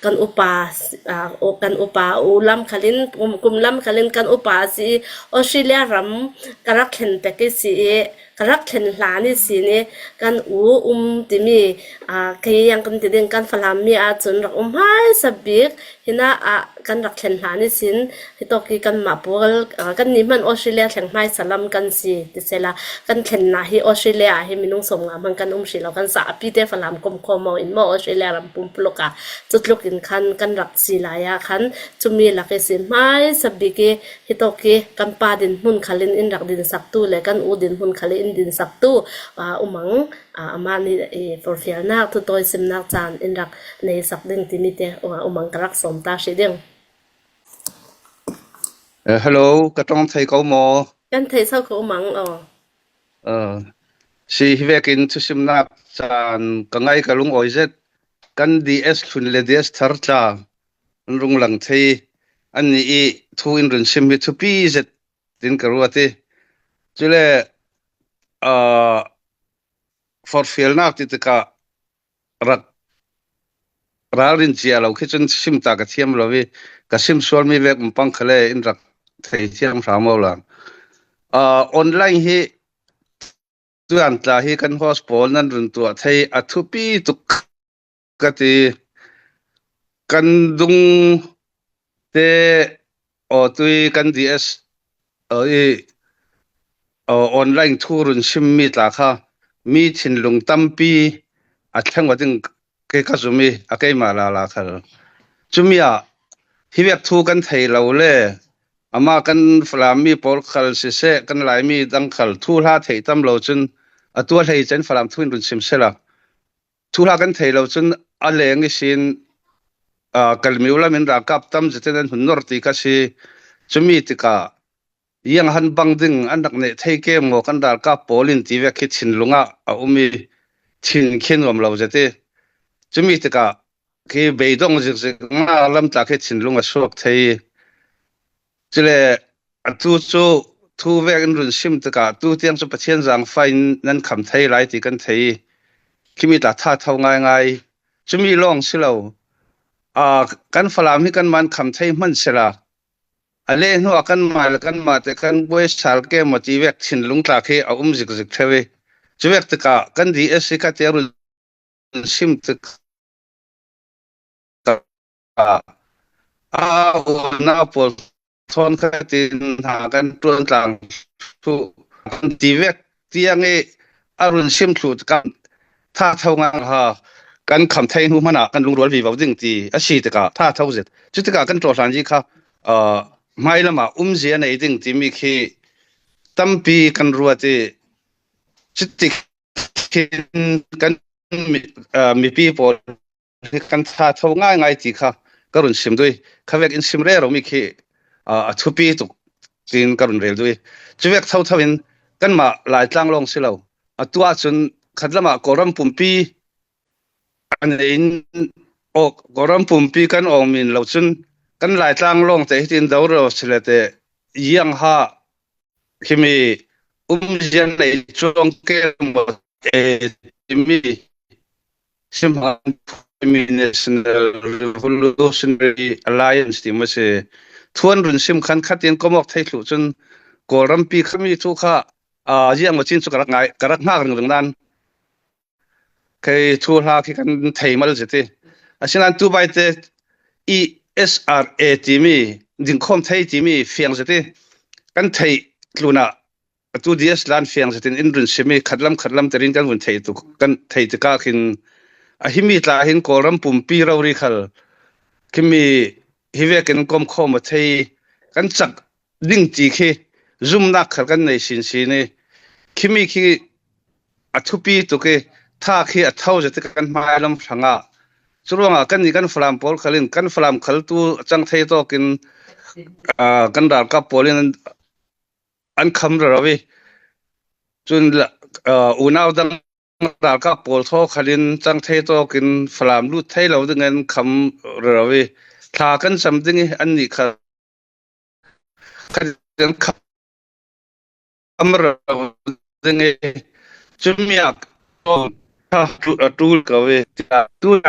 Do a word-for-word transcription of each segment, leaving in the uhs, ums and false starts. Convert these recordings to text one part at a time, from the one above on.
kan upa, ah, u-, kan upa u lam khalin, kum, kum lam khalin kan upa si i Australia ram ka rak thlen pek i si i, ka rak thlen hlan i si ni, kan u um timi, ah, kei yang kan ti ding, kan Falam mi ah cun rak um hmaisa bik, hina ah kan rak thlen hlan i sin, hitawk i kanmah pawl, ah, kan nih hman Australia thleng hmaisa lam kan si, ti sela, kan thlennak hi Australia ah hi minung sawmnga hmang kan um hrih lo, kan sa a pite Falam komkhawm maw in maw Australia ram pumpuluk ah, cutluk in khan kan rak si lai ah khan, cumi lak i si hmaisa bik i, hitawk i kan pa dinhmun khalin in rak dinsaktu le kan u dinhmun khalin in dinsaktu, ah, umang, ah, amah nih i forhfialnak, thutawi simnak caan in rak neisak ding timi te, ah, umang ka rak sawm ta hrih ding. Eh, hello, ka ṭawng thei ko maw? Kan theih so ko umang aw. Ah, si hi vekin thusimnak caan ka ngai ka lungawi zet. Kan D S hlun le D S thar tla an rung lang thei. Annih i thu in run sim hi thupi zet tin ka ruat i. Cule, ah, forhfialnak ti tikah rak ralrin cia lo khi cun sim ta ka thiam lo i, ka sim sual mi vek um pang khale in rak thei thiam hram awla. Ah, online hi tuan tla hi kan host pawl nan run tuah thei a thupi tuk ka ti. Kan dung te aw tui kan D S aw i, aw, online thu run sim mi tla kha mi thinlung tampi a thleng ding ke ka zum i a keimah lala khal. Cumi ah hi vek thu kan thei lo le amah kan Falam mi pawl khal siseh, kan Lai mi dang khal thu hla thei tam lo cun a tua hlei cen Falam thu in run sim sela. Thuhla kan thei lo cun a leng ihsin, aa, kalmiu lam in ralkap tam zetin an hun nor ti kha si. Cumi tikah iang han bang ding an rak neh thei ke maw kan ralkap pawl in ti vek khi thinlung ah a um i thin khi nuam lo zet i. Cumi tikah khi beidong zikzik nga lam tla khi thinlung a suak thei i. Cule atu cu thu vek in run sim tikah tu tiang cu Pathian zaangfah in nan kham thei lai ti kan thei i, khimi tla thatho ngaingai. Cumi lawng si lo. Aa, kan Falam hi kanmah in kham thei hman sela, a leh hnu ah kanmah le kanmah te kan buai sal ke maw ti vek thinlung tla khi a um zikzik theu i, cu vek tikah kan D S i ka tiang run sim tikah a unau pawl thawn khatin hna kan ṭuan tlang thluh kan ti vek tiang i a run sim thluh kan thatho ngang ha, kan kham thei hnu hmanah kan lungrual vivo ding ti a si tikah thatho zet. Cutikah kan ṭawhlan yi kha, aa, hmailam ah umzia nei ding timi khi tampi kan ruat i, cutik khin kan mi, aa, mipi pawl hi kan thatho ngaingai ti kha ka run sim duh i, kha vek in sim rero mi khi, aa, a thupi tuk tiin ka run rel duh i, cu vek thotho in kanmah Laitlang lawng si lo. Atu ahcun khatlam ah Kawlram pumpi a nei in, aw, Kawlram pumpi kan awng min lo cun kan Laitlang lawng te hitin do rero si le te, iang ha, khimi umzia nei cuang ke maw e timi, Simhan Phumi National Revolutionary Alliance ti maw si, thu an run sim khan khatin komawk thei thluh cun Kawlrampi khami thu kha, aa, ziang maw cin cu ka rak ngai, ka rak hngak ringring nan kei thuhla khi kan thei mal zet i. Asinain tu baite i S R A timi, dingkhawm thei timi fiang zet i kan theih tlunah atu D S lan fiang zetin in run sim i khatlam khatlam terin kan vun theih tuk, kan theih tikah khin a himi tla hin Kawlram pumpi rori khal khimi hi vekin komkhawm a thei kan cak ding ti khi zumnak khal kan nei sinsin i, khimi khi a thupi tuk i, tha khi a tho zet i kan hmailam hrangah. Curuangah kannih kan Falam pawl khal in, kan Falam khal tu a cang thei tawkin, aa, kan ralkap pawl in an, an kham rero i, cun la-, aa, unau dang ralkap pawl thaw khal in cang thei tawkin Falam lut thei lo ding an kham rero i, thla kan cam ding i, annih khal khan kham rero ding i, cumi ah kha a ṭul ko i, tu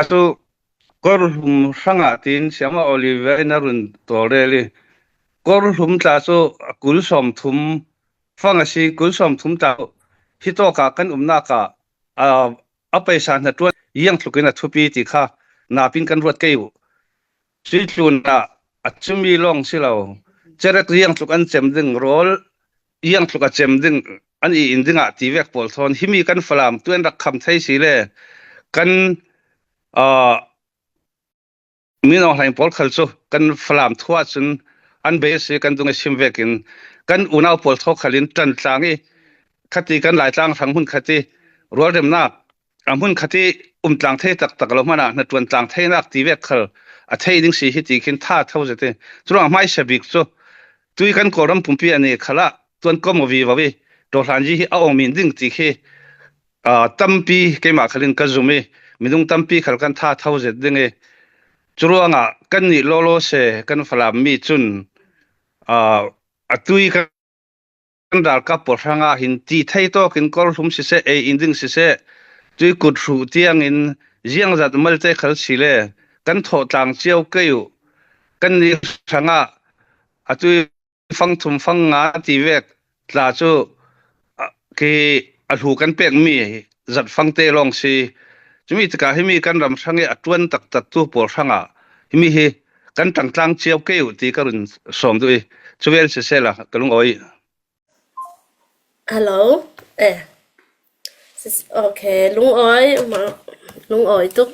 cu Kawrhlum hrangah tiin Siama Oliver in a run tawlrel i, kawrhlum tla chu a kul sawmthum fang a si, kul sawmthum tla hi tawkah kan umnakah a, a paisa hnaṭuan ziangtlukin a thupi ti kha napin kan ruat kei uh. Cui tlunah a cumi lawng si lo, cerek ziangtluk an cem ding, rawl ziangtluk a cem ding an i in dingah ti vek pawl thawn himi kan Falam tuan rak kham thei si le kan, aa, Min Aung Hlaing pawl khal chu kan Falam thuah cun an bei a si kan dung a sim vekin kan unau pawl thaw khalin ṭan tlang i khati kan Laitlang hrang hmun khati rualremnak a hmun khati um tlang thei taktak lo hmanah hnaṭuan tlang theinak ti vek khal a thei ding si hi ti khin tha tho zet i, curuangah hmaisa bik cu tui kan Kawlram pumpi a ni khalah tuan kawm aw vivo i, ṭawhlanzi hi a awng min ding ti khi, aa, tampi keimah khalin ka zum i, minung tampi khal kan tha tho zet ding i, curuangah kan nih lawlaw se kan Falam mi cun, aa, a tui kan ralkap pawl hrangah hin ti thei tawkin kawrhlum siseh, ei in ding siseh, tui kut hruh tiangin ziangzat malte khal si le kan thawh tlang cio kei uh. Kan nih hrangah a tui fang thum fang nga ti vek tla cu, a, khi a hlu kan pekmi zat fangte lawng si. Cumi tikah himi kan ram hrang i a ṭuan taktaktu pawl hrangah himi hi kan ṭangtlang cio kei uh ti ka run sawm duh i, cuvel sisehla ka lungawi. Hello? Eh. Sis-, okay, lungawi, ma-, lungawi tuk.